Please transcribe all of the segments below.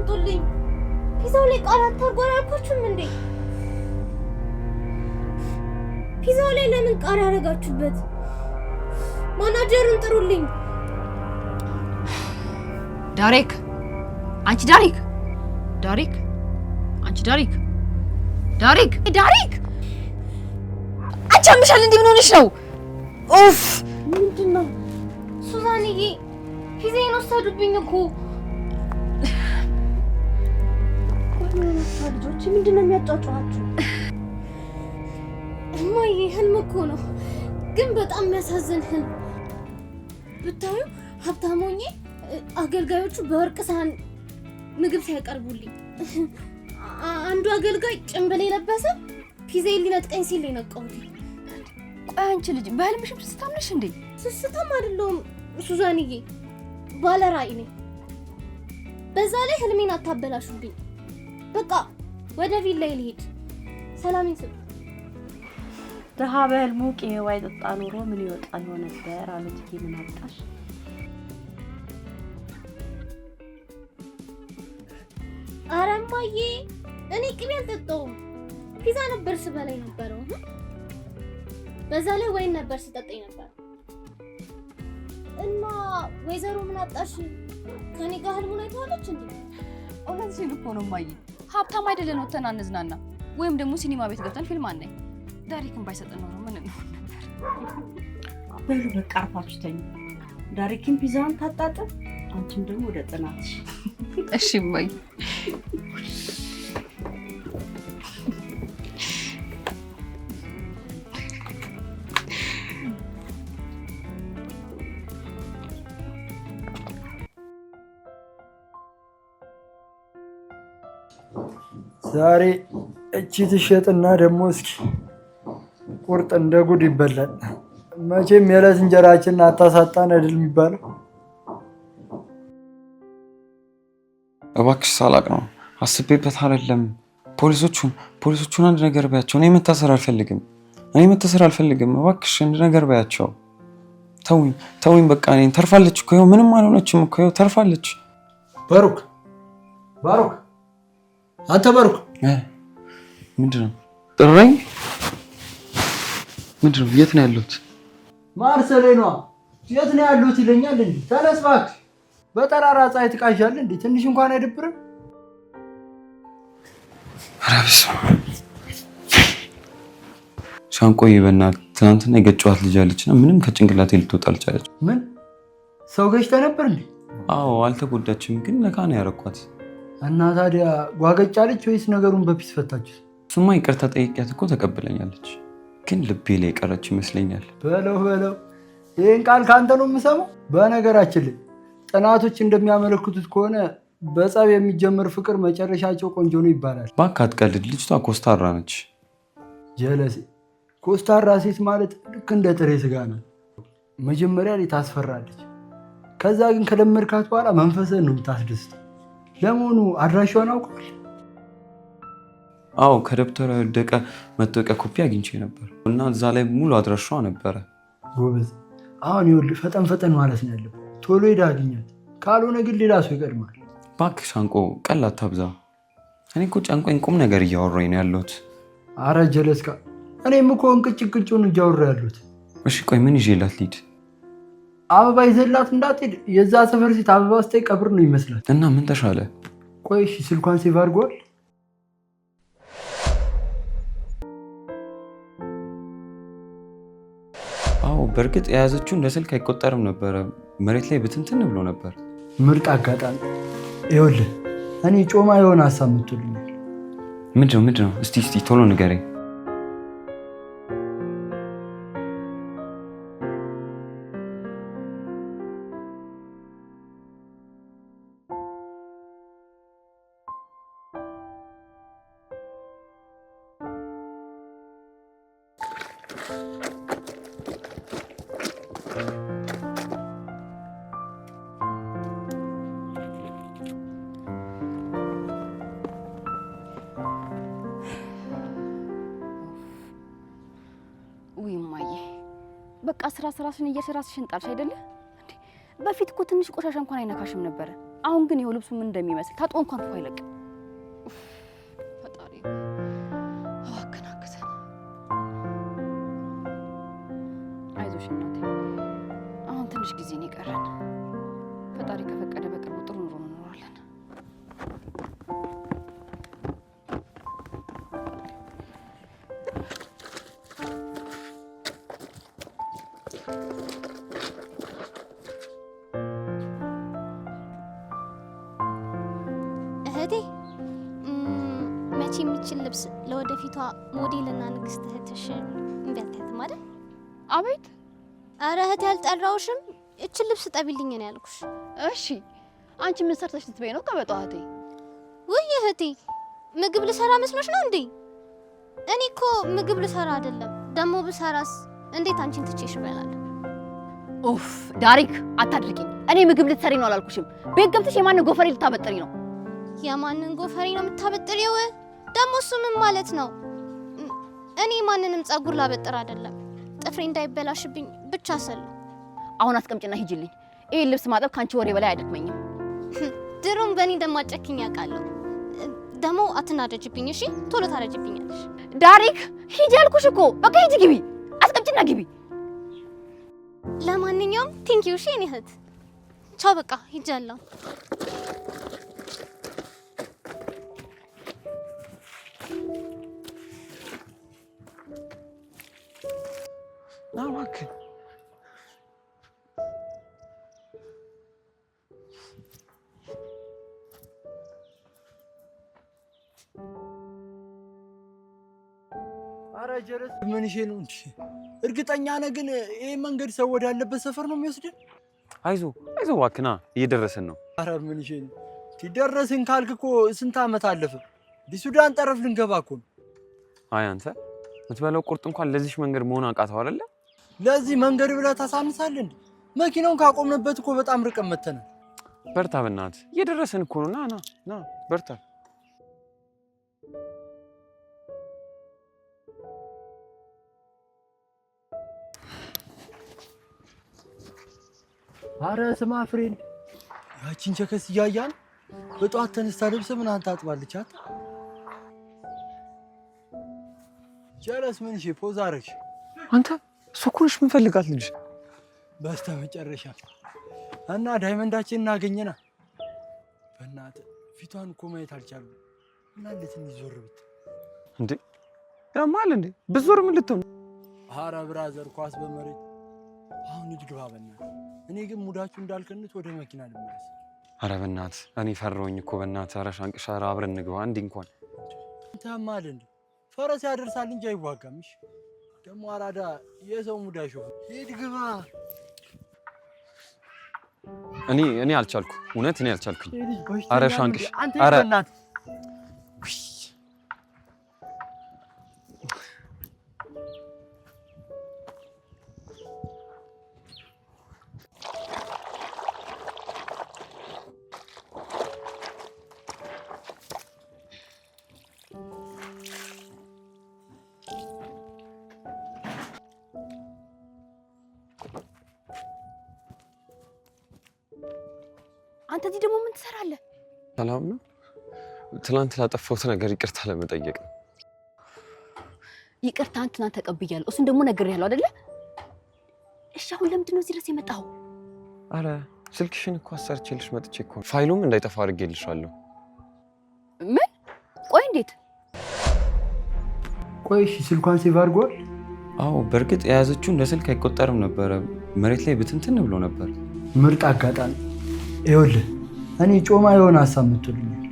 አምጡልኝ። ፒዛው ላይ ቃሪያ አታርጉ አላልኳችሁም እንዴ? ፒዛው ላይ ለምን ቃሪያ አደረጋችሁበት? ማናጀሩን ጥሩልኝ። ዳሬክ፣ አንቺ ዳሪክ፣ ዳሪክ፣ አንቺ ዳሪክ፣ ዳሪክ፣ ዳሪክ፣ አንቺ አምሻል እንዴ? ምን ሆነሽ ነው? ኡፍ! ምንድን ነው ሱዛንዬ? ፒዛዬን ወሰዱብኝ እኮ። ልጆች ምንድን ነው የሚያጫጫኋችሁ? እማዬ ህልም እኮ ነው፣ ግን በጣም የሚያሳዝን ህልም። ብታዩ ሀብታም ሆኜ አገልጋዮቹ በወርቅ ሳህን ምግብ ሲያቀርቡልኝ፣ አንዱ አገልጋይ ጭንብል የለበሰ ፒዛዬን ሊነጥቀኝ ሲል የነቃሁት። ቆይ አንቺ ልጅ በህልምሽም ስስታም ነሽ እንዴ? ስስታም አይደለሁም ሱዛንዬ፣ ባለ ራዕይ ነኝ። በዛ ላይ ህልሜን አታበላሹብኝ። በቃ ወደ ቪላ ልሂድ። ሰላሜን ስጡ። ድሀ በህልሙ ቅቤ ባይጠጣ ኖሮ ምን ይወጣ ይሆን ነበር አሉት። ምን አጣሽ? ኧረ እማዬ እኔ ቅቤ አልጠጣሁም። ፒዛ ነበር ስበላ የነበረው። በዛ ላይ ወይን ነበር ስጠጣ የነበረው። እና ወይዘሮ ምን አጣሽ ከኔ ጋር ህልሙን አይተዋለች እንዴ? እውነትሽን እኮ ነው እማዬ። ሀብታም አይደለን ወተን አንዝናና ወይም ደግሞ ሲኒማ ቤት ገብተን ፊልም አናይ። ዳሪክን ባይሰጠን ኖሮ ምን እንሆን ነበር? በሉ በቃ አርፋችሁ ተኙ። ዳሪክን ፒዛውን ታጣጥም፣ አንቺም ደግሞ ወደ ጥናትሽ። እሺ እማዬ። ዛሬ እቺ ትሸጥና ደግሞ እስኪ ቁርጥ እንደ ጉድ ይበላል። መቼም የዕለት እንጀራችንን አታሳጣን አይደል የሚባለው? እባክሽ ሳላቅ ነው አስቤበት አይደለም። ፖሊሶቹን አንድ ነገር በያቸው። እኔ መታሰር አልፈልግም። እኔ መታሰር አልፈልግም። እባክሽ አንድ ነገር በያቸው። ተውኝ፣ ተውኝ፣ በቃ እኔን ተርፋለች እኮ ይኸው፣ ምንም አልሆነችም እኮ ይኸው ተርፋለች። ባሩክ፣ ባሩክ፣ አንተ ባሩክ፣ ምንድን ነው ጥራኝ? ምንድን ነው? የት ነው ያለሁት? ማርሰሌ ነዋ። የት ነው ያሉት ይለኛል እንዴ? ተነስ እባክህ። በጠራራ ፀሐይ ትቃዣለህ እንዴ? ትንሽ እንኳን አይደብርም? ኧረ በስመ አብ። ሻንቆዬ በእናትህ ትናንትና የገጨኋት ልጅ አለችና ምንም ከጭንቅላቴ ልትወጣ አልቻለች። ምን ሰው ገጭተህ ነበር እንዴ? አዎ አልተጎዳችም፣ ግን ነካ ነው ያረኳት። እና ታዲያ ጓገጫለች ወይስ ነገሩን በፒስ ፈታችሁት? እሱማ ይቅርታ ጠይቂያት እኮ ተቀብለኛለች፣ ግን ልቤ ላይ የቀረች ይመስለኛል። በለው በለው፣ ይህን ቃል ከአንተ ነው የምሰማው። በነገራችን ላይ ጥናቶች እንደሚያመለክቱት ከሆነ በጸብ የሚጀመር ፍቅር መጨረሻቸው ቆንጆ ነው ይባላል። እባክህ አትቀልድ፣ ልጅቷ ኮስታራ ነች። ጀለሴ ኮስታራ ሴት ማለት ልክ እንደ ጥሬ ስጋ ናት። መጀመሪያ ላይ ታስፈራለች፣ ከዛ ግን ከለመድካት በኋላ መንፈስህን ነው የምታስደስተው። ለመሆኑ አድራሻዋን አውቀዋል? አዎ ከደብተሯ የወደቀ መታወቂያ ኮፒ አግኝቼ ነበር እና እዛ ላይ ሙሉ አድራሻዋ ነበረ። ጎበዝ። አሁን ይኸውልህ ፈጠን ፈጠን ማለት ነው ያለብህ። ቶሎ ሄደህ አግኛት፣ ካልሆነ ግን ሌላ ሰው ይቀድማል። እባክህ ሻንቆ ቀላል አታብዛ። እኔ እኮ ጨንቆኝ ቁም ነገር እያወራኝ ነው ያለሁት። አረ ጀለስካ፣ እኔም እኮ እንቅጭ እንቅጩን እያወራ ያሉት። እሺ ቆይ ምን ይዤላት ልሂድ? አበባ ይዘላት እንዳትሄድ። የዛ ሰፈር ሴት አበባ ስታይ ቀብር ነው ይመስላል። እና ምን ተሻለ? ቆይ እሺ ስልኳን save አድርጓል? አዎ በእርግጥ የያዘችው እንደ ስልክ አይቆጠርም ነበረ። መሬት ላይ ብትንትን ብሎ ነበር። ምርጥ አጋጣሚ። ይኸውልህ እኔ ጮማ የሆነ ሀሳብ መጥቶልኛል። ምንድን ነው? እስቲ እስቲ ቶሎ ንገረኝ። ውይ እማዬ፣ በቃ ስራ ስራሽን እያልሽ ራስሽን ጣልሽ አይደለ? እንዴ በፊት እኮ ትንሽ ቆሻሻ እንኳን አይነካሽም ነበረ። አሁን ግን ይኸው ልብሱ ምን እንደሚመስል ታጥቦ እንኳን እኮ አይለቅም። ፈጣሪ እባክህን አግዘን። አይዞሽ እናቴ፣ አሁን ትንሽ ጊዜ ነው የቀረን። ፈጣሪ ከፈቀደ በቅርቡ ጥሩ ኑሮ እንኖራለን። እህቴ መቼ የሚችል ልብስ ለወደፊቷ ሞዴልና ንግስት እህትሽ እምቢ አትያትም አይደል? አቤት። ኧረ እህቴ አልጠራሁሽም። እችን ልብስ ጠቢልኝ ነው ያልኩሽ። እሺ አንቺ ምን ሰርተሽ ልትበይ ነው? ቀበጧ እህቴ። ውይ እህቴ ምግብ ልሰራ መስሎሽ ነው እንዴ? እኔ እኮ ምግብ ልሰራ አይደለም። ደግሞ ብሰራስ እንዴት አንቺን ትቼሽ እበላለሁ? ኡፍ ዳሪክ አታድርቂኝ። እኔ ምግብ ልትሰሪ ነው አላልኩሽም። ቤት ገብተሽ የማንን ጎፈሬ ልታበጥሪ ነው? የማንን ጎፈሬ ነው የምታበጥሪው? ደግሞ እሱ ምን ማለት ነው? እኔ ማንንም ጸጉር ላበጥር አይደለም፣ ጥፍሬ እንዳይበላሽብኝ ብቻ ስል ነው። አሁን አስቀምጭና ሂጂልኝ። ይሄን ልብስ ማጠብ ካንቺ ወሬ በላይ አያደክመኝም። ድሮም በእኔ እንደማጨክኝ ያውቃለሁ። ደግሞ አትናደጅብኝ እሺ? ቶሎ ታረጅብኛለሽ። ዳሪክ ሂጂ አልኩሽ እኮ። በቃ ሂጂ ግቢ፣ አስቀምጭና ግቢ። ለማንኛውም thank you እሺ የኔ እህት። ቻው በቃ ሂጃለሁ። ና እባክህ። አረ ጀረስ ምንሼ ነው እንዴ? እርግጠኛ ነህ ግን ይሄ መንገድ ሰው ወዳለበት ሰፈር ነው የሚወስድን? አይዞ አይዞ እባክህ ና፣ እየደረስን ነው። አረ ምንሼ ነው ደረስን ካልክ እኮ ስንት ዓመት አለፈ። ሱዳን ጠረፍ ልንገባ እኮ ነው። አይ አንተ የምትበላው ቁርጥ እንኳን ለዚህ መንገድ መሆን አቃተው አይደለ? ለዚህ መንገድ ብለህ ታሳንሳለህ እንዴ? መኪናውን ካቆምንበት እኮ በጣም ርቀን መተናል። በርታ በእናትህ፣ እየደረስን እኮ ነው። ና ና ና በርታ። አረ ስማ friend፣ ያቺን chicks እያያን በጠዋት ተነስታ ልብስ ምናምን ታጥባለች። አት ጀለስ ምን እሺ፣ pause አደረግሽ። አንተ እሷ እኮ ነሽ የምንፈልጋት ልጅ። በስተመጨረሻ እና diamond ኣችን እናገኘና። በእናትህ ፊቷን እኮ ማየት አልቻልኩም። እና ትንሽ ዞር ብትል እንዴ ያማል እንዴ ብዞር ምን ልትሆን? አረ brother፣ ኳስ በመሬት አሁን ሂድ ግባ በእናትህ። እኔ ግን mood ኣችሁ እንዳልከንት ወደ መኪና ልመለስ። አረ በእናትህ እኔ ፈራሁኝ እኮ በእናትህ። አረ ሻንቅሻ፣ ኧረ አብረን እንግባ አንዴ እንኳን። አንተ ያማል እንዴ ፈረስ ያደርሳል እንጂ አይዋጋም። እሺ ደግሞ አራዳ የሰው mood አይሾፍም። ሂድ ግባ። እኔ አልቻልኩ፣ እውነት እኔ አልቻልኩኝ። አረ ሻንቅሽ፣ አረ አንተ እዚህ ደግሞ ምን ትሰራለህ? ሰላም ነው። ትናንት ላጠፋሁት ነገር ይቅርታ ለመጠየቅ ነው። ይቅርታን ትናንት ተቀብያለሁ። እሱን ደግሞ ነግሬሃለሁ አይደለ? እሺ አሁን ለምንድን ነው እዚህ ድረስ የመጣኸው? አረ ስልክሽን እኮ አሰርቼልሽ መጥቼ እኮ ፋይሉም እንዳይጠፋ አድርጌልሻለሁ። ምን? ቆይ እንዴት? ቆይ እሺ ስልኳን save አድርጓል? አዎ በእርግጥ የያዘችው እንደ ስልክ አይቆጠርም ነበረ። መሬት ላይ ብትንትን ብሎ ነበር። ምርጥ አጋጣሚ። ይኸውልህ እኔ ጮማ የሆነ ሀሳብ መጥቶልኛል።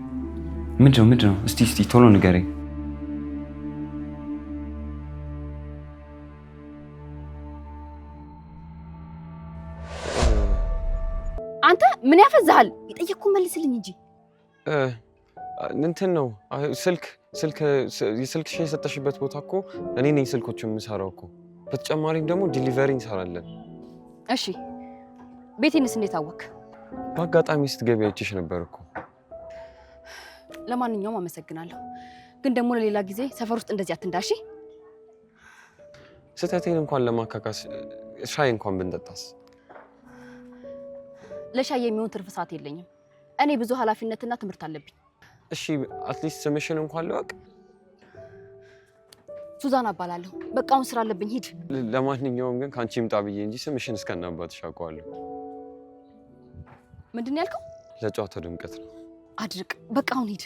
ምንድን ነው? እስቲ ቶሎ ንገረኝ። አንተ ምን ያፈዛሃል? የጠየቅኩህን መልስልኝ እንጂ። እንትን ነው ስልክ ስልክ ስልክሽን የሰጠሽበት ቦታ እኮ እኔ ነኝ ስልኮች የምሰራው እኮ። በተጨማሪም ደግሞ delivery እንሰራለን። እሺ ቤቴንስ እንዴት አወክ? በአጋጣሚ ስትገቢ አይቼሽ ነበር እኮ። ለማንኛውም አመሰግናለሁ፣ ግን ደግሞ ለሌላ ጊዜ ሰፈር ውስጥ እንደዚህ አትንዳሺ። ስህተቴን እንኳን ለማካካስ ሻይ እንኳን ብንጠጣስ? ለሻይ የሚሆን ትርፍ ሰዓት የለኝም። እኔ ብዙ ኃላፊነትና ትምህርት አለብኝ። እሺ at least ስምሽን እንኳን ልወቅ። ሱዛን እባላለሁ። በቃ አሁን ስራ አለብኝ፣ ሂድ። ለማንኛውም ግን ከአንቺ ይምጣ ብዬ እንጂ ስምሽን እስከናባትሽ አውቀዋለሁ። ምንድን ነው ያልከው? ለጨዋታው ድምቀት ነው። አድርቅ። በቃ አሁን ሂድ።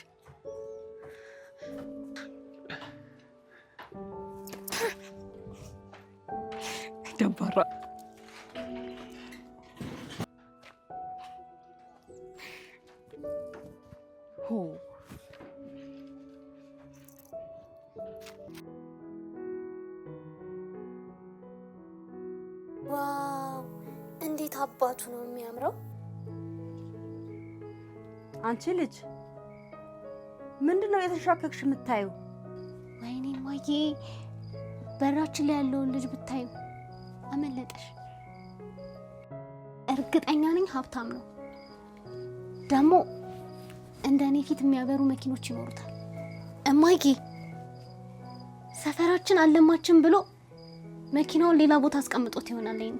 ደባራ። ሆ። Wow፣ እንዴት አባቱ ነው የሚያምረው! አንቺ ልጅ፣ ምንድን ነው የተሻከክሽ የምታየው? ወይኔ ማዬ፣ በራችን ላይ ያለውን ልጅ ብታዩ፣ አመለጠሽ። እርግጠኛ ነኝ ሀብታም ነው። ደግሞ እንደ እኔ ፊት የሚያበሩ መኪኖች ይኖሩታል። እማዬ፣ ሰፈራችን አለማችን ብሎ መኪናውን ሌላ ቦታ አስቀምጦት ይሆናል። ይኔ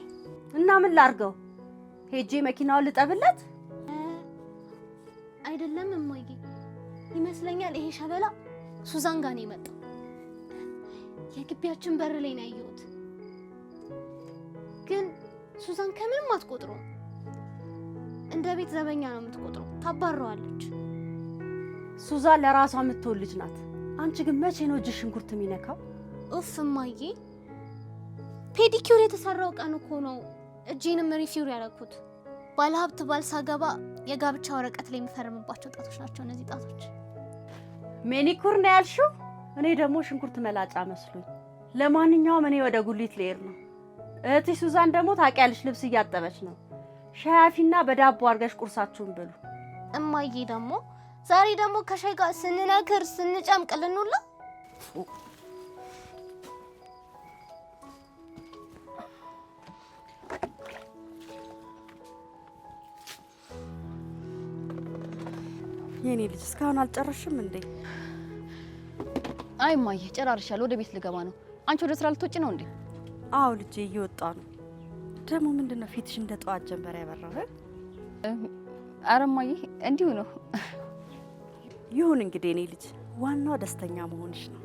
እና ምን ላርገው? ሄጄ መኪናውን ልጠብለት? አይደለም እማዬ፣ ይመስለኛል ይሄ ሸበላ ሱዛን ጋር ነው የመጣው። የግቢያችን በር ላይ ነው ያየሁት። ግን ሱዛን ከምንም አትቆጥረውም። እንደ ቤት ዘበኛ ነው የምትቆጥረው። ታባረዋለች። ሱዛን ለራሷ የምትሆን ልጅ ናት። አንቺ ግን መቼ ነው እጅሽ ሽንኩርት የሚነካው? ኡፍ እማዬ፣ pedicure የተሰራው ቀን እኮ ነው እጄንም manicure ያደረኩት። ባለሀብት ባል ሳገባ የጋብቻ ወረቀት ላይ የሚፈርምባቸው ጣቶች ናቸው እነዚህ ጣቶች። Manicure ነው ያልሽው? እኔ ደግሞ ሽንኩርት መላጫ መስሎኝ። ለማንኛውም እኔ ወደ ጉሊት ልሄድ ነው። እህትሽ ሱዛን ደግሞ ታውቂያለሽ፣ ልብስ እያጠበች ነው። ሻይ አፊና በዳቦ አድርገሽ ቁርሳችሁን ብሉ። እማዬ፣ ደግሞ ዛሬ ደግሞ ከሻይ ጋር ስንነክር ስንጨምቅ ልንውላ። የኔ ልጅ፣ እስካሁን አልጨረስሽም እንዴ? አይ እማዬ፣ ጨራርሻለሁ። ወደ ቤት ልገባ ነው። አንቺ ወደ ስራ ልትወጪ ነው እንዴ? አዎ ልጄ፣ እየወጣ ነው። ደግሞ ምንድን ነው ፊትሽ እንደ ጠዋት ጀንበር ያበራው? ኧረ እማዬ፣ እንዲሁ ነው። ይሁን እንግዲህ የኔ ልጅ፣ ዋናው ደስተኛ መሆንሽ ነው።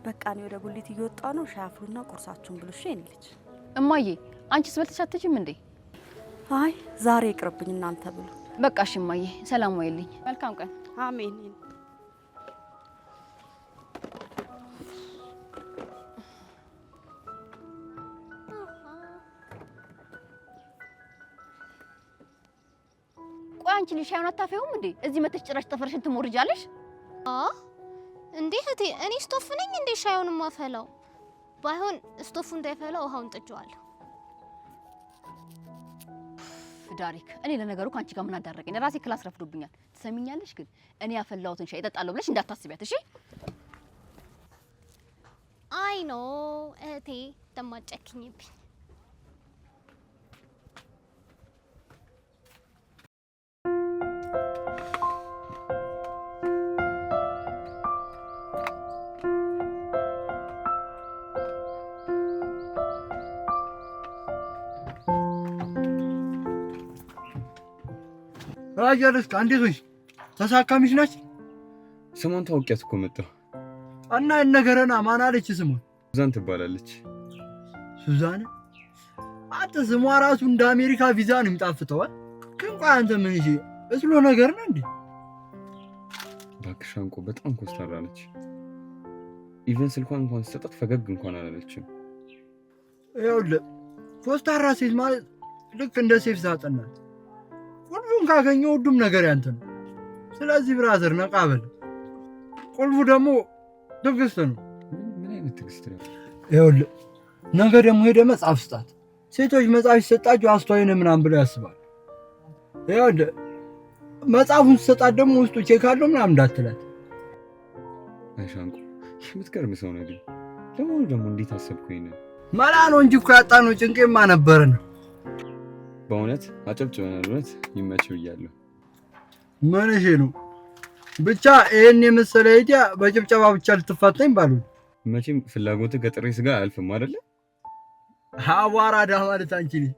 በቃ እኔ ወደ ጉሊት እየወጣ ነው። ሻይ አፍሉና ቁርሳችሁን ብሉ እሺ የኔ ልጅ። እማዬ፣ አንቺስ በልተሽ አትሄጂም እንዴ? አይ፣ ዛሬ ይቅርብኝ፣ እናንተ ብሉ። በቃ እሺ እማዬ፣ ሰላም ዋይልኝ። መልካም ቀን። አሜን። ቆይ አንቺ ልጅ ሻዩን አታፈይውም እንዴ? እዚህ መተሽ ጭራሽ ጥፍርሽን ትሞርጃለሽ? እንዴ እህቴ፣ እኔ ስቶፍ ነኝ እንዴ ሻዩን ማፈላው? ባይሆን ስቶፉ እንዳይፈላ ውሃውን ጥጄዋለሁ። ዳሪክ፣ እኔ ለነገሩ ከአንቺ ጋር ምን አዳረቀኝ? ራሴ class ረፍዶብኛል። ትሰሚኛለሽ? ግን እኔ ያፈላሁትን ሻይ እጠጣለሁ ብለሽ እንዳታስቢያት እሺ? I know እህቴ፣ እንደማትጨክኝብኝ። ራጀርስካ፣ እንዴት ሆንሽ? ተሳካሚሽ ናች? ስሟን ታውቂያት እኮ መጣሁ። እና ነገረና ማን አለች ስሟን? ሱዛን ትባላለች። ሱዛን? አንተ ስሟ ራሱ እንደ አሜሪካ ቪዛ ነው የሚጣፍጠው። ግን ቆይ አንተ ምን እሺ እስሎ ነገር ነው እንዴ? እባክሽ አንቆ፣ በጣም ኮስታራ ነች። Even ስልኳን እንኳን ስሰጣት ፈገግ እንኳን አላለችም። ይኸውልህ፣ ኮስታራ ሴት ማለት ልክ እንደ safe ሳጥን ናት። ቁልፉን ካገኘው ሁሉም ነገር ያንተ ነው። ስለዚህ brother፣ ነቃ በል። ቁልፉ ደግሞ ትዕግስት ነው። ምን አይነት ትዕግስት ነው? ይኸውልህ፣ ነገ ደግሞ ሄደህ መጽሐፍ ስጣት። ሴቶች መጽሐፍ ሲሰጣቸው አስተዋይ ነህ ምናምን ብለው ያስባሉ። ይኸውልህ፣ መጽሐፉን ስትሰጣት ደግሞ ውስጡ ቼክ አለው ምናምን እንዳትላት። አይ ሻንቆ፣ የምትገርም ሰው ነህ ግን። ለመሆኑ ደግሞ እንዴት አሰብኩ ይሄንን? መላ ነው እንጂ እኮ ያጣነው ጭንቄማ ነበረን። በእውነት አጨብጭበናል። እውነት ይመችህ ብያለሁ። ምን እሺ ነው ብቻ ይሄን የመሰለ idea በጭብጨባ ብቻ ልትፋታኝ ባሉ። መቼም ፍላጎትህ ከጥሬ ስጋ አያልፍም አይደለ? አቧራዳ ማለት አንቺ ነሽ።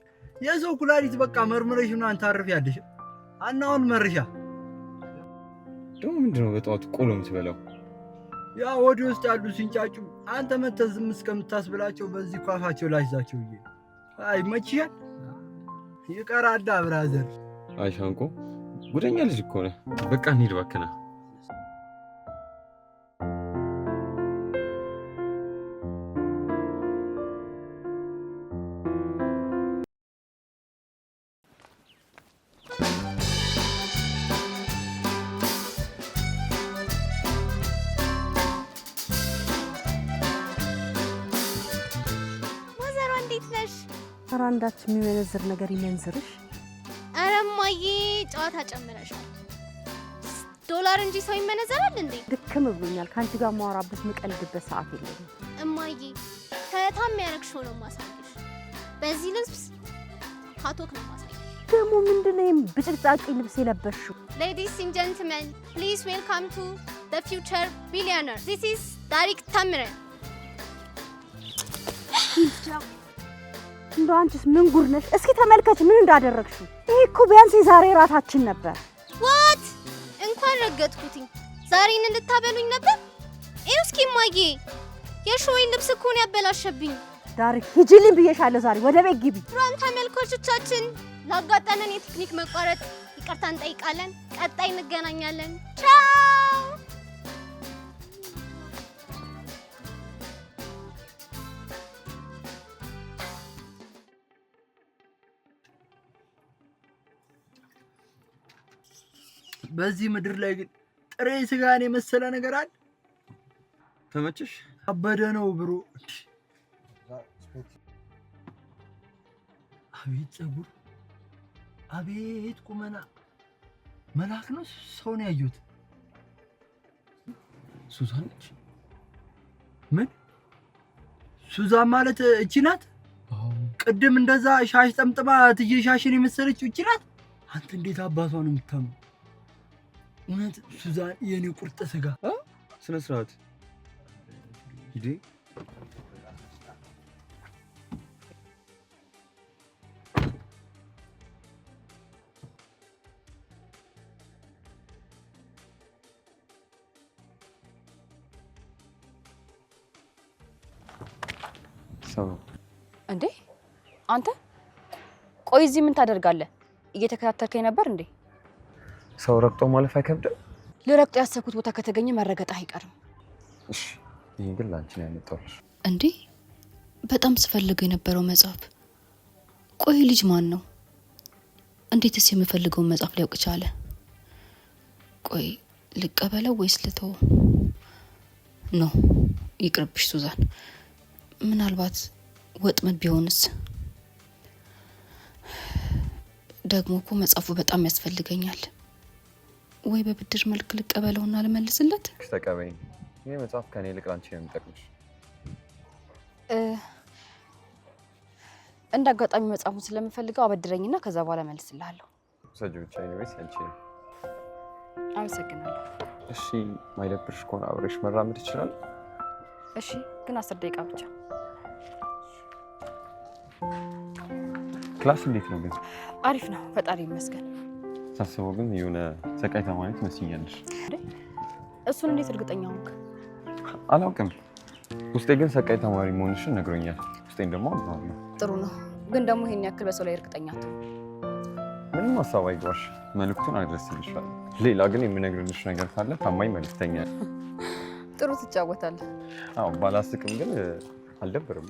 የሰው ኩላሊት በቃ መርምረሽ ምናምን ታርፊያለሽ። እና አሁን መርሻ። ደግሞ ምንድነው በጠዋቱ ቆሎ የምትበላው? ያ ወዲ ውስጥ ያሉ ሲንጫጩ አንተ መተህ ዝም እስከምታስብላቸው በዚህ ኳፋቸው ላይዛቸው ብዬ። አይ መችያል ይቀራዳ brother። አይ ሻንቆ ጉደኛ ልጅ እኮ ነህ። በቃ እንሂድ እባክህ። ኧረ አንዳች የሚመነዝር ነገር ይመንዝርሽ። ኧረ እማዬ ጨዋታ ጨምረሻል። ዶላር እንጂ ሰው ይመነዘራል እንዴ? ድክም ብሎኛል። ከአንቺ ጋር የማወራበት የምቀልድበት ሰዓት የለኝም። እማዬ ፈታ የሚያደርግሽ ነው ማሳየሽ። በዚህ ልብስ ካቶክ ነው ማሳየሽ። ደግሞ ምንድነው ይሄን ብጭቅጫቂ ልብስ የለበስሽው? Ladies and gentlemen, please welcome to the future billionaire. This is ታሪክ ታምረ። እንደው አንቺስ ምን ጉድ ነሽ? እስኪ ተመልከች ምን እንዳደረግሽው። ይሄ እኮ ቢያንስ የዛሬ ራታችን ነበር። What እንኳን ረገጥኩትኝ። ዛሬን እንድታበሉኝ ነበር። ይኸው እስኪ እማዬ የሾይን ልብስ እኮ ነው ያበላሸብኝ። ዳር ሂጂልኝ ብዬሻለሁ። ዛሬ ወደ ቤት ግቢ። ክቡራን ተመልካቾቻችን ላጋጠመን የቴክኒክ መቋረጥ ይቅርታ እንጠይቃለን። ቀጣይ እንገናኛለን። ቻው። በዚህ ምድር ላይ ግን ጥሬ ስጋን የመሰለ ነገር አለ? ተመቸሽ? አበደ ነው bro። አቤት ፀጉር፣ አቤት ቁመና፣ መልአክ ነው ሰው ነው ያየሁት። ሱዛን ነች። ምን ሱዛን ማለት እቺ ናት? ቅድም እንደዛ ሻሽ ጠምጥማ እትዬ ሻሽን የመሰለችው እቺ ናት? አንተ እንዴት አባቷ ነው የምታምነው? እውነት ሱዛን የኔ ቁርጥ ስጋ። ስነ ስርዓት ሂዴ። ሰው እንዴ አንተ ቆይ እዚህ ምን ታደርጋለህ? እየተከታተልከኝ ነበር እንዴ? ሰው ረግጦ ማለፍ አይከብድም? ልረግጦ ያሰብኩት ቦታ ከተገኘ መረገጥ አይቀርም። እሺ ይሄ ግን ላንቺ ነው ያመጣሁልሽ። እንዴ በጣም ስፈልገው የነበረው መጽሐፍ። ቆይ ልጅ ማን ነው? እንዴትስ የምፈልገውን መጽሐፍ ሊያውቅ ቻለ? ቆይ ልቀበለው ወይስ ልተወው? No ይቅርብሽ ሱዛን። ምናልባት ወጥመድ ቢሆንስ? ደግሞ እኮ መጽሐፉ በጣም ያስፈልገኛል። ወይ በብድር መልክ ልቀበለውና ልመልስለት? ተቀበይኝ። ይሄ መጽሐፍ ከኔ ይልቅ ላንቺ ነው የሚጠቅምሽ። እንደ አጋጣሚ መጽሐፉን ስለምፈልገው አበድረኝና ከዛ በኋላ መልስልሃለሁ። ውሰጂው ብቻ። Anyways ያንቺ ነው። አመሰግናለሁ። እሺ ማይደብርሽ ከሆነ አብሬሽ መራመድ ይችላል? እሺ ግን 10 ደቂቃ ብቻ። Class እንዴት ነው ግን? አሪፍ ነው ፈጣሪ ይመስገን። ሳስበው ግን የሆነ ሰቃይ ተማሪ ትመስይኛለሽ። እሱን እንዴት እርግጠኛ ሆንክ? አላውቅም። ውስጤ ግን ሰቃይ ተማሪ መሆንሽን ነግሮኛል። ውስጤን ደግሞ አምነዋለሁ። ጥሩ ነው ግን ደግሞ ይሄን ያክል በሰው ላይ እርግጠኛ አትሁን። ምንም ሀሳብ አይግባሽ፣ መልዕክቱን አድረስልሻለሁ። ሌላ ግን የምነግርልሽ ነገር ካለ ታማኝ መልዕክተኛ። ጥሩ ትጫወታለህ። አዎ ባላስቅም ግን አልደብርም።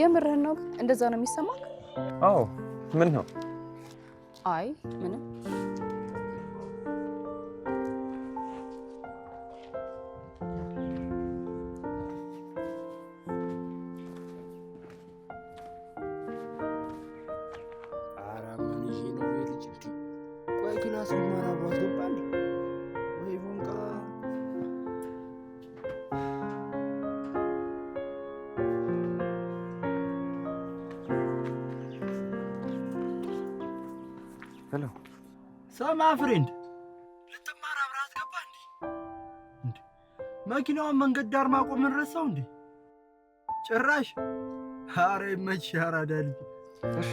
የምርህን ነው ግን? እንደዛ ነው የሚሰማህ? አዎ። ምን ነው? አይ ምንም። ኧረ ምን ይሄ ነው የልጅ እንዴ? ቆይ class ሊማር አብሯት ገባ እንዴ? ወይ ፎንቃ። Hello ሰማ friend፣ ልትማር አብረሃት ገባ እንዴ? እንዴ መኪናዋን መንገድ ዳር ማቆምን ረሳው እንዴ? ጭራሽ። ኧረ ይመችሽ አራዳ ልጅ። እሺ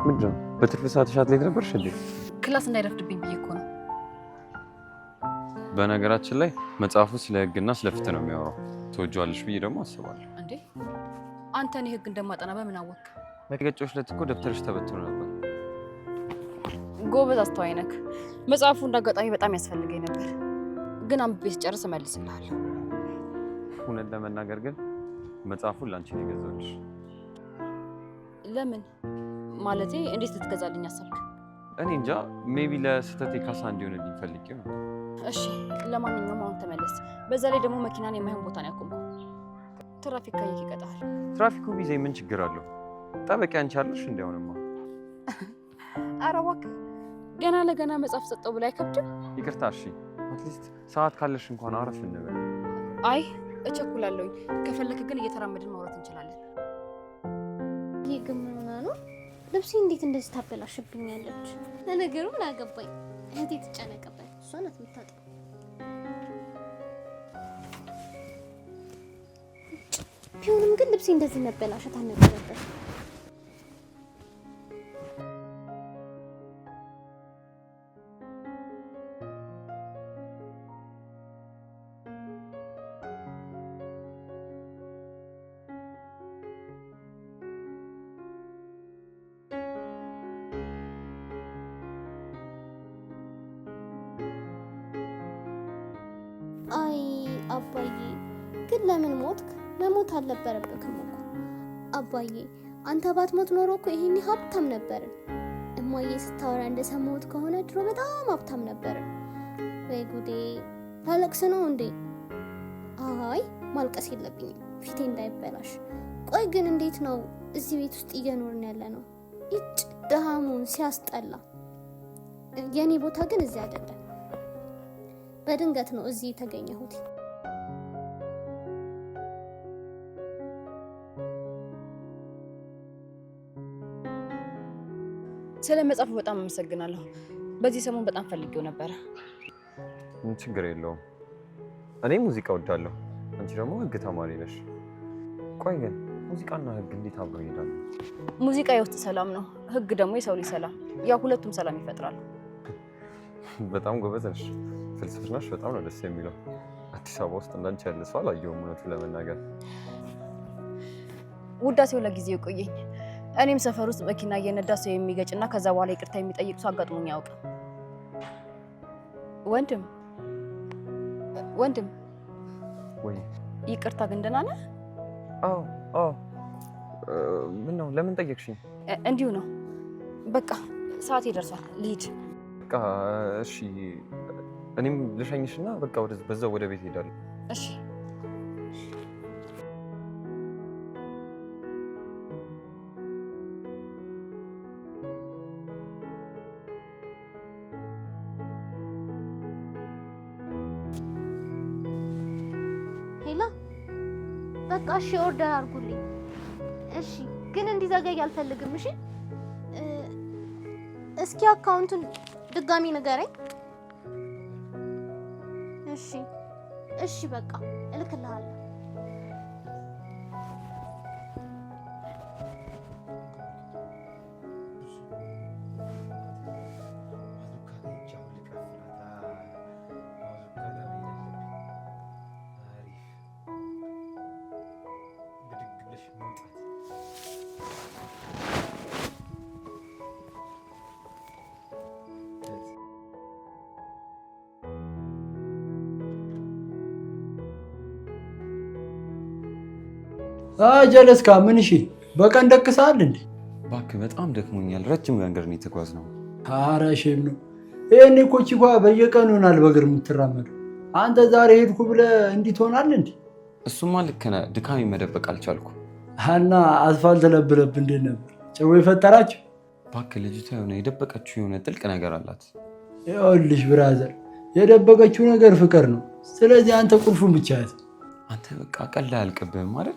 ምንድን ነው በትርፍ ሰዓትሽ አትሌት ነበርሽ እንዴ? Class እንዳይረፍድብኝ ብዬ እኮ ነው። በነገራችን ላይ መጽሐፉ ስለ ሕግና ስለ ፍትህ ነው የሚያወራው። ትወጂዋለሽ ብዬ ደግሞ አስባለሁ። እንዴ አንተ እኔ ሕግ እንደማጠና በምን አወቅክ? መገጫዎች ዕለት እኮ ደብተርሽ ተበትኖ ነበር። ጎበዝ አስተዋይ ነክ። መጽሐፉ እንዳጋጣሚ በጣም ያስፈልገኝ ነበር፣ ግን አንብቤ ስጨርስ እመልስልሃለሁ። እውነት ለመናገር ግን መጽሐፉን ላንቺ ነው የገዛሁልሽ። ለምን? ማለቴ እንዴት ልትገዛልኝ አሰብክ? እኔ እንጃ፣ maybe ለስህተቴ ካሳ እንዲሆንልኝ ፈልጌ ነው። እሺ ለማንኛውም አሁን ተመለስ። በዛ ላይ ደግሞ መኪናን የማይሆን ቦታ ነው ያቆምከው። ትራፊክ ካየክ ይቀጣሃል። ትራፊኩ ቢይዘኝ ምን ችግር አለው? ጠበቂ አንቺ አለሽ። እንዲያውንማ ኧረ እባክህ ገና ለገና መጽሐፍ ሰጠው ብላ አይከብድም? ይቅርታ። እሺ at least ሰዓት ካለሽ እንኳን አረፍ እንበል። አይ እቸኩላለሁኝ። ከፈለክ ግን እየተራመድን ማውራት እንችላለን። ይህ ግን ምን ሆና ነው ልብሴ እንዴት እንደዚህ ታበላሽብኛለች? ለነገሩ ምን አገባኝ፣ እህቴ ትጨነቅበት፣ እሷ ናት የምታጥበው። ቢሆንም ግን ልብሴ እንደዚህ መበላሸት አልነበረበት። አይ አባዬ ግን ለምን ሞትክ? መሞት አልነበረብክም እኮ አባዬ። አንተ ባትሞት ኖሮ እኮ ይሄኔ ሀብታም ነበርን። እማዬ ስታወራ እንደሰማሁት ከሆነ ድሮ በጣም ሀብታም ነበርን። ወይ ጉዴ! ላለቅስ ነው እንዴ? አይ ማልቀስ የለብኝም ፊቴ እንዳይበላሽ። ቆይ ግን እንዴት ነው እዚህ ቤት ውስጥ እየኖርን ያለ ነው? ይጭ ድሃ መሆን ሲያስጠላ። የኔ ቦታ ግን እዚህ አይደለም። በድንገት ነው እዚህ የተገኘሁት። ስለ መጽሐፉ በጣም አመሰግናለሁ። በዚህ ሰሞን በጣም ፈልጌው ነበረ። ችግር የለውም። እኔ ሙዚቃ እወዳለሁ፣ አንቺ ደግሞ ህግ ተማሪ ነሽ። ቆይ ግን ሙዚቃና ህግ እንዴት አብረው ይሄዳሉ? ሙዚቃ የውስጥ ሰላም ነው፣ ህግ ደግሞ የሰው ልጅ ሰላም። ያው ሁለቱም ሰላም ይፈጥራሉ። በጣም ጎበዝ ነሽ። ፍልስፍናሽ በጣም ነው ደስ የሚለው። አዲስ አበባ ውስጥ እንዳንቺ ያለ ሰው አላየሁም እውነቱን ለመናገር። ውዳሴው ለጊዜው ይቆየኝ። እኔም ሰፈር ውስጥ መኪና እየነዳ ሰው የሚገጭና ከዛ በኋላ ይቅርታ የሚጠይቅ ሰው አጋጥሞኝ አያውቅም። ወንድም ወንድም፣ ወይ ይቅርታ ግን ደህና ነህ? አዎ አዎ። ምን ነው ለምን ጠየቅሽኝ? እንዲሁ ነው። በቃ ሰዓቴ ደርሷል፣ ልሂድ። በቃ እሺ፣ እኔም ልሸኝሽና በቃ በዛው ወደ ቤት እሄዳለሁ። እሺ። Hello፣ በቃ እሺ፣ order አድርጉልኝ። እሺ፣ ግን እንዲዘገይ አልፈልግም። እሺ፣ እስኪ account ኡን ድጋሚ ንገረኝ። እሺ፣ እሺ፣ በቃ እልክልሃለሁ። ጀለስካ ምን? እሺ በቀን ደቅሰሃል እንዴ? እባክህ በጣም ደክሞኛል። ረጅም መንገድ ነው የተጓዝነው። ኧረ shame ነው። ይሄኔ እኮ ቺኳ በየቀኑ ይሆናል በእግር የምትራመደው። አንተ ዛሬ ሄድኩ ብለህ እንዲህ ትሆናለህ እንዴ? እሱማ ልክ ነህ። ድካሜ መደበቅ አልቻልኩ። እና አስፋልት ለብለብ እንዴት ነበር? ጭው የፈጠራችሁ? እባክህ ልጅቷ የሆነ የደበቀችው የሆነ ጥልቅ ነገር አላት። ይኸውልሽ brother፣ የደበቀችው ነገር ፍቅር ነው። ስለዚህ አንተ ቁልፉን ብቻ ያዝ። አንተ በቃ ቀልድ አያልቅብህም አይደል?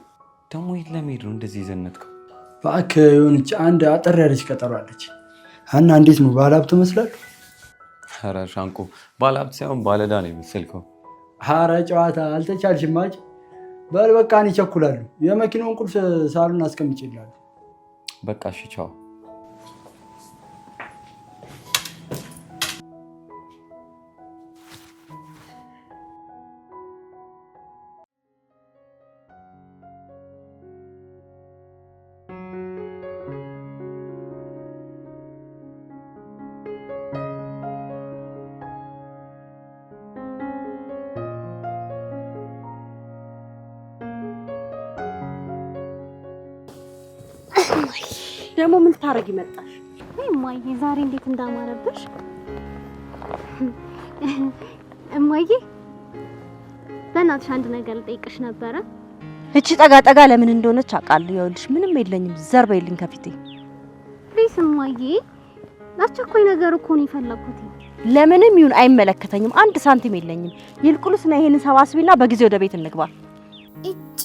ደግሞ የት ለመሄድ ነው እንደዚህ የዘነጥከው? እባክህ የሆነች አንድ አጠር ያለች ቀጠሮ አለች እና እንዴት ነው ባለሀብት እመስላለሁ? ኧረ ሻንቆ ባለሀብት ሳይሆን ባለዕዳ ነው የመሰልከው። ኧረ ጨዋታ አልተቻልሽም። አጭ በል በቃ እኔ እቸኩላለሁ። የመኪናውን ቁልፍ ሳሎን አስቀምጬልሃለሁ። በቃ እሺ ቻው። ደግሞ ምን ታረጊ መጣሽ? እማዬ ዛሬ እንዴት እንዳማረብሽ። እማዬ በእናትሽ አንድ ነገር ልጠይቅሽ ነበረ። እቺ ጠጋ ጠጋ ለምን እንደሆነች አውቃለሁ። ይኸውልሽ ምንም የለኝም፣ ዘር በይልኝ ከፊቴ። Please እማዬ፣ አስቸኳይ ነገር እኮ ነው የፈለኩት። ለምንም ይሁን አይመለከተኝም። አንድ ሳንቲም የለኝም። ይልቁንስ ነው ይሄንን ሰባስቢና በጊዜ ወደ ቤት እንግባ። እጭ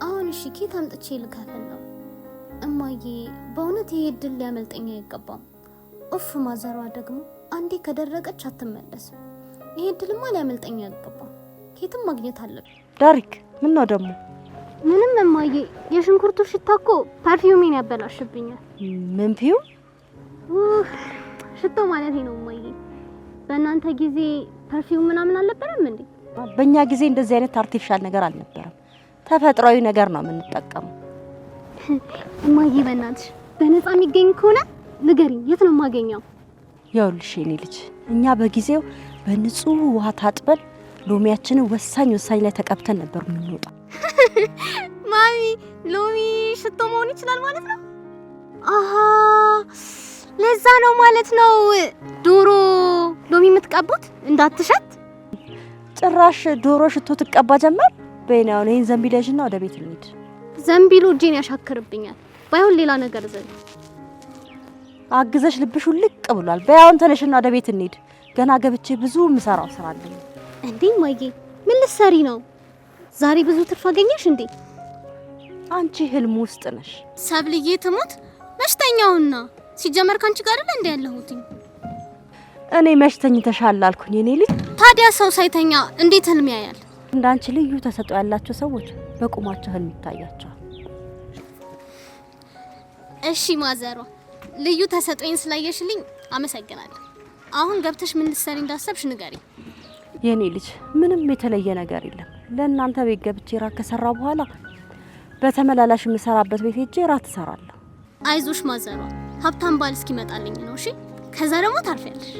አሁን እሺ፣ ኬት አምጥቼ ልከፍል ነው? እማዬ በእውነት ይሄ እድል ሊያመልጠኝ አይገባም። ኡፍ ማዘሯ ደግሞ አንዴ ከደረቀች አትመለስም። ይሄ እድልማ ሊያመልጠኝ አይገባም። ኬትም ማግኘት አለብኝ። ዳሪክ ምን ነው ደግሞ? ምንም እማዬ፣ የሽንኩርቱ ሽታ እኮ perfume ኤን ያበላሽብኛል። ምን ፊው? ሽቶ ማለት ነው እማዬ። በእናንተ ጊዜ perfume ምናምን አልነበረም እንዴ? በእኛ ጊዜ እንደዚህ አይነት artificial ነገር አልነበረም። ተፈጥሯዊ ነገር ነው የምንጠቀመው። እማዬ በእናትሽ በነፃ የሚገኝ ከሆነ ንገሪኝ፣ የት ነው የማገኘው? ይኸውልሽ የኔ ልጅ፣ እኛ በጊዜው በንጹህ ውሃ ታጥበን ሎሚያችንን ወሳኝ ወሳኝ ላይ ተቀብተን ነበር የምንወጣው። ማሚ ሎሚ ሽቶ መሆን ይችላል ማለት ነው? አሃ ለዛ ነው ማለት ነው ዶሮ ሎሚ የምትቀቡት እንዳትሸት። ጭራሽ ዶሮ ሽቶ ትቀባ ጀመር። በይና አሁን ይሄን ዘንቢል ያዥና ወደ ቤት እንሂድ። ዘንቢሉ እጄን ያሻክርብኛል። ባይሆን ሌላ ነገር ዘንድ አግዘሽ ልብሽ ውልቅ ብሏል። በይ አሁን ተነሽና ወደ ቤት እንሂድ። ገና ገብቼ ብዙ የምሰራው ስራ አለኝ። እንዴ እማዬ ምን ልትሰሪ ነው? ዛሬ ብዙ ትርፍ አገኘሽ እንዴ? አንቺ ህልም ውስጥ ነሽ። ሰብልዬ ትሙት መሽተኛውና ሲጀመር ካንቺ ጋር አይደል እንዴ ያለሁት? እኔ መሽተኝ ተሻለ አልኩኝ የኔ ልጅ። ታዲያ ሰው ሳይተኛ እንዴት ህልም ያያል? እንዳንቺ ልዩ ተሰጥኦ ያላቸው ሰዎች በቁማቸው ህልም ይታያቸዋል። እሺ ማዘሯ፣ ልዩ ተሰጥኦኝ ስላየሽልኝ አመሰግናለሁ። አሁን ገብተሽ ምን ልትሰሪ እንዳሰብሽ ንገሪ። የኔ ልጅ ምንም የተለየ ነገር የለም። ለእናንተ ቤት ገብቼ ራት ከሰራ በኋላ በተመላላሽ የምሰራበት ቤት ሄጄ ራት እሰራለሁ። አይዞሽ ማዘሯ፣ ሀብታም ባል እስኪመጣልኝ ነው። እሺ ከዛ ደግሞ ታርፊያለሽ።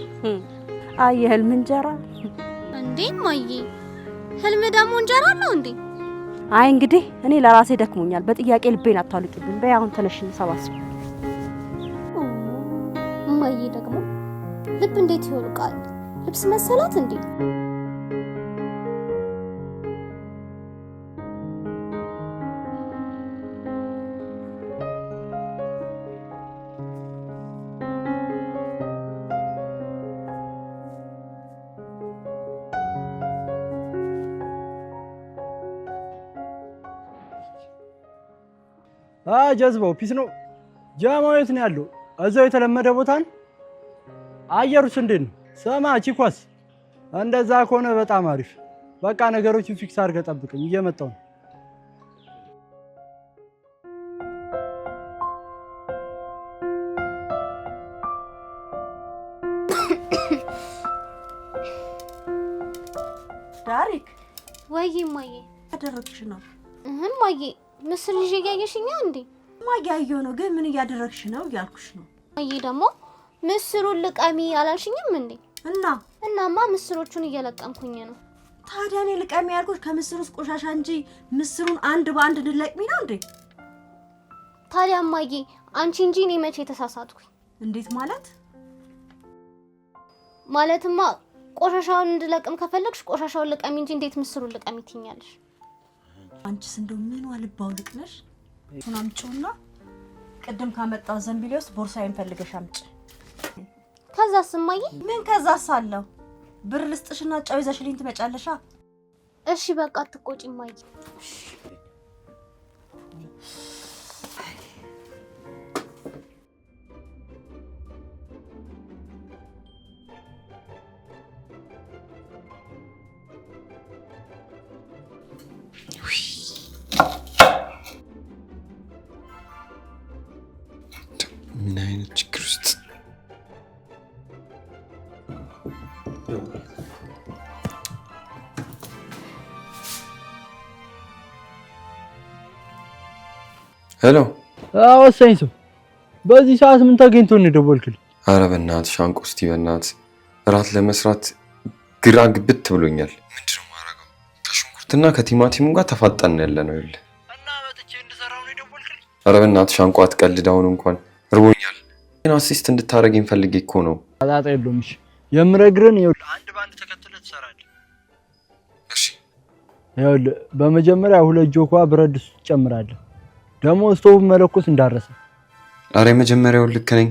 አይ የህልም እንጀራ እንዴ እማዬ፣ ህልም ደግሞ እንጀራ አለው እንዴ? አይ እንግዲህ እኔ ለራሴ ደክሞኛል። በጥያቄ ልቤን አታውልቂብኝ። በይ አሁን ተነሽ እንሰባስብ። እማዬ ደግሞ ልብ እንዴት ይወልቃል? ልብስ መሰላት እንዴ? ጀዝባው peace ነው። ጃማው የት ነው ያለው? እዛው የተለመደ ቦታ ነው። አየሩስ እንዴት ነው? ሰማ ቺኳስ፣ እንደዛ ከሆነ በጣም አሪፍ። በቃ ነገሮችን fix አድርገህ ጠብቀኝ፣ እየመጣሁ ነው። ዳሪክ ወይ እማዬ፣ ያደረግሽ ነው? እማዬ ምስር ይዤ እያየሽኛ እንዴ? እያየሁ ነው፣ ግን ምን እያደረግሽ ነው እያልኩሽ ነው። እማዬ ደግሞ ምስሩን ልቀሚ አላልሽኝም እንዴ? እናማ ምስሮቹን እየለቀምኩኝ ነው። ታዲያ እኔ ልቀሚ ያልኩሽ ከምስር ውስጥ ቆሻሻ እንጂ ምስሩን አንድ በአንድ እንድለቅሚ ነው እንዴ? ታዲያ እማዬ አንቺ እንጂ እኔ መቼ ተሳሳትኩኝ? እንዴት ማለት? ማለትማ ቆሻሻውን እንድለቅም ከፈለግሽ ቆሻሻውን ልቀሚ እንጂ እንዴት ምስሩን ልቀሚ ትኛለሽ? አንቺስ እንደው ምን ልባው ልቅነሽ? እሱን አምጪውና ቅድም ካመጣው ዘንቢሌ ውስጥ ቦርሳዬን ፈልገሽ አምጪ። ከዛስ እማዬ? ምን ከዛስ አለው? ብር ልስጥሽና ጨው ይዘሽልኝ ትመጫለሻ። እሺ በቃ አትቆጪ እማዬ። ምን አይነት ችግር ውስጥ Hello። ወሳኝ ሰው፣ በዚህ ሰዓት ምን ተገኝቶ ነው የደወልክልኝ? ኧረ በእናትህ ሻንቆ፣ እስቲ በእናትህ እራት ለመስራት ግራ ግብት ብሎኛል። ምንድን ነው የማደርገው? ከሽንኩርትና ከቲማቲሙ ጋር ተፋጠን ያለ ነው። ይኸውልህ እና መጥቼ እንድሰራው ነው የደወልክልኝ? ኧረ በእናትሽ አንቋ አትቀልድ። አሁን እንኳን እርቦኛል። Assist እንድታደርገኝ ፈልጌ እኮ ነው። ጣጣ የለውም። እሺ የምነግርህን ይኸውልህ፣ አንድ በአንድ ተከትለህ ትሰራለህ። እሺ። ይኸውልህ በመጀመሪያ 2 ጆግ ብረት ድስት ትጨምራለህ። ደግሞ ስቶቭ መለኮስ እንዳረሰ። ኧረ የመጀመሪያውን ልክ ነኝ።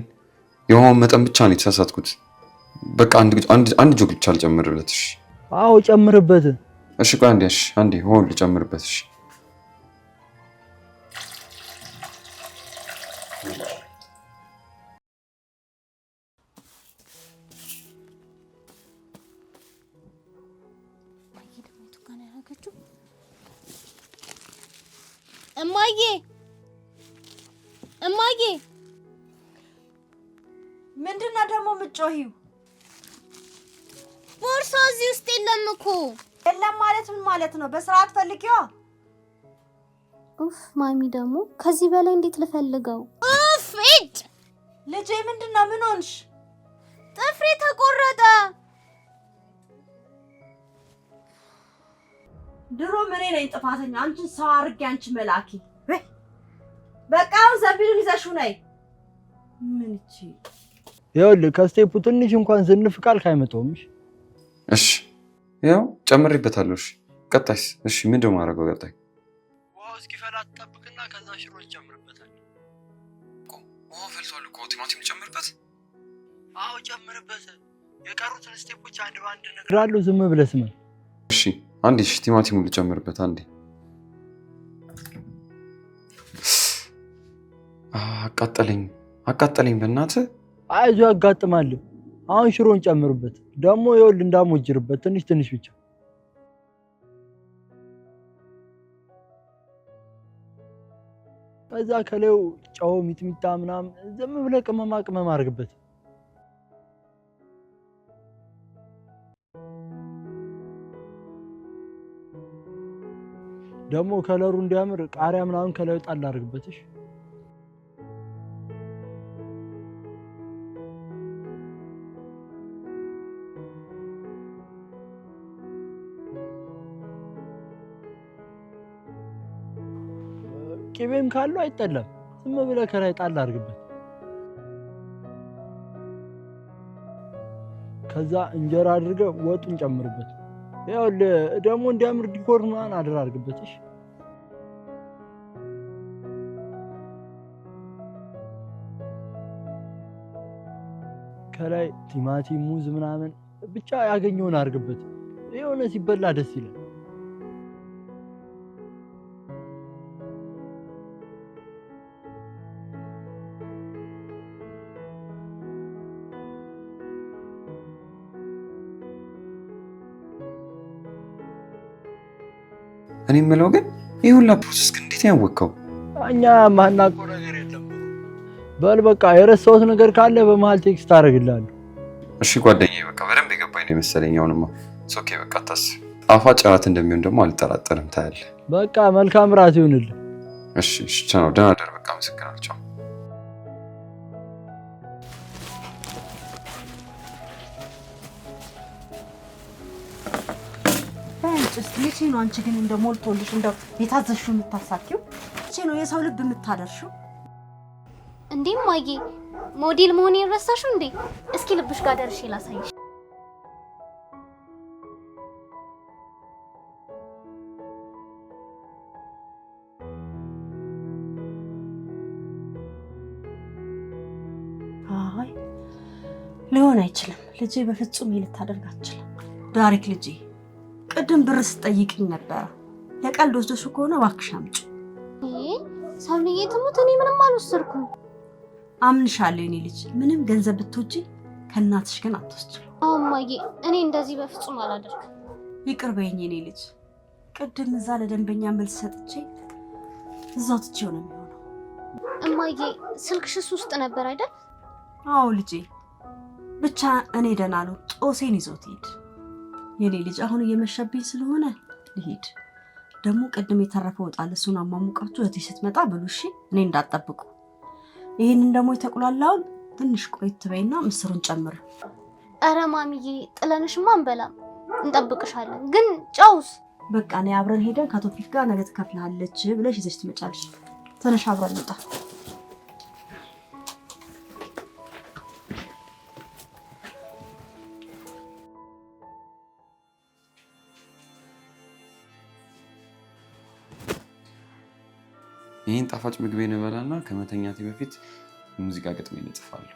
የውሃውን መጠን ብቻ ነው የተሳሳትኩት። በቃ አንድ ጆግ ብቻ ልጨምርበት። እሺ። አዎ ጨምርበት። እሺ ቆይ አንዴ፣ እሺ አንዴ ውሃውን ልጨምርበት። እሺ እማዬ እማዬ፣ ምንድን ነው ደግሞ የምትጮሂው? ቦርሳ እዚህ ውስጥ የለም እኮ። የለም ማለት ምን ማለት ነው? በስርዓት ፈልጊዋ። ኡፍ ማሚ፣ ደግሞ ከዚህ በላይ እንዴት ልፈልገው? ኡፍ እጭ! ልጄ ምንድን ነው? ምን ሆንሽ? ጥፍሬ ተቆረጠ። ድሮም እኔ ነኝ ጥፋተኛ። አንቺን ሰው አድርጌ አንቺ መላኪ። በቃ አሁን ዘንቢሉን ይዘሽው ነይ። ምን እቺ ይኸውልህ ከ step ኡ ትንሽ እንኳን ዝንፍ ካልክ አይመጣውም። እሺ ያው ጨምሬበታለሁ። እሺ ቀጣይስ? እሺ ምንድን ነው የማደርገው ቀጣይ? ውሃው እስኪፈላ ትጠብቅና ከዛ ሽሮ ትጨምርበታለህ። ውሃው ፈልቷል እኮ ቲማቲም ልጨምርበት? አዎ ጨምርበት። የቀሩትን step ኦች አንድ በአንድ እነግርሃለሁ። ዝም ብለህ ስማ። እሺ አንዴ፣ እሺ ቲማቲሙን ልጨምርበት አንዴ። አቃጠለኝ አቃጠለኝ፣ በእናትህ። አይዞህ ያጋጥማል። አሁን ሽሮን ጨምርበት። ደግሞ ይኸውልህ እንዳሞጅርበት ትንሽ ትንሽ ብቻ። ከዛ ከላዩ ጨው፣ ሚጥሚጣ ምናምን ዝም ብለህ ቅመማ ቅመም አድርግበት። ደግሞ ከለሩ እንዲያምር ቃሪያ ምናምን ከላዩ ጣል አድርግበት። እሺ ቅቤም ካለው አይጠላም። ዝም ብለህ ከላይ ጣል አድርግበት። ከዛ እንጀራ አድርገህ ወጡን ጨምርበት። ይኸውልህ ደግሞ እንዲያምር decor ምናምን አድርግበት። እሺ ከላይ ቲማቲም፣ ሙዝ ምናምን ብቻ ያገኘውን አድርግበት። የሆነ ሲበላ ደስ ይላል። እኔ የምለው ግን ይህ ሁላ process ግን እንዴት ነው ያወቅኸው? እኛ ማናውቀው ነገር የለም። በል በቃ የረሳሁት ነገር ካለ በመሀል text አደርግልሃለሁ። እሺ ጓደኛዬ፣ በቃ በደንብ የገባኝ ነው የመሰለኝ። አሁንማ okay፣ በቃ አታስብ። ጣፋጭ እራት እንደሚሆን ደግሞ አልጠራጠርም። ታያለህ። በቃ መልካም እራት ይሁንልህ። እሺ፣ እሺ፣ ቻው፣ ደህና እደር። በቃ አመሰግናለሁ። ቻው። መቼ ነው አንቺ ግን እንደው ሞልቶልሽ እንደው የታዘዝሽው የምታሳኪው? መቼ ነው የሰው ልብ የምታደርሺው? እንዴ እማዬ፣ ሞዴል መሆኔን ረሳሽው እንዴ? እስኪ ልብሽ ጋር ደርሼ ላሳይሽ። አይ ሊሆን አይችልም ልጄ፣ በፍጹም ይሄን ልታደርግ አትችልም። ዳሪክ ልጄ፣ ቅድም ብር ስጠይቅኝ ነበረ። ለቀልድ ወስደሽው ከሆነ እባክሽ አምጪው። ሰብልዬ ትሙት፣ እኔ ምንም አልወሰድኩም። አምንሻለሁ የኔ ልጅ፣ ምንም ገንዘብ ብትወጂ ከእናትሽ ግን አትወስጂም። አዎ እማዬ፣ እኔ እንደዚህ በፍጹም አላደርግም። ይቅር በይኝ የኔ ልጅ፣ ቅድም እዛ ለደንበኛ መልስ ሰጥቼ እዛው ትቼው ነው የሚሆነው። እማዬ፣ ስልክሽስ ውስጥ ነበር አይደል? አዎ ልጄ፣ ብቻ እኔ ደህና ነው። ጦሴን ይዞት ሂድ የኔ ልጅ። አሁን እየመሸብኝ ስለሆነ ልሂድ። ደግሞ ቅድም የተረፈ ወጣል፣ እሱን አሟሙቃችሁ እህቴ ስትመጣ ብሉ እሺ። እኔ እንዳትጠብቁ። ይህንን ደግሞ የተቁላላውን ትንሽ ቆየት ትበይና ምስሩን ጨምር። ኧረ ማሚዬ፣ ጥለንሽማ አንበላም፣ እንጠብቅሻለን። ግን ጨውስ? በቃ እኔ አብረን ሄደን ከቶፊክ ጋር ነገ ትከፍልሃለች ብለሽ ይዘሽ ትመጫለሽ። ተነሽ አብረን እንውጣ። ይህን ጣፋጭ ምግቤን እበላና ከመተኛቴ በፊት ሙዚቃ ግጥሜን እጽፋለሁ።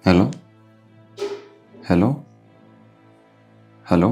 Hello, hello, hello።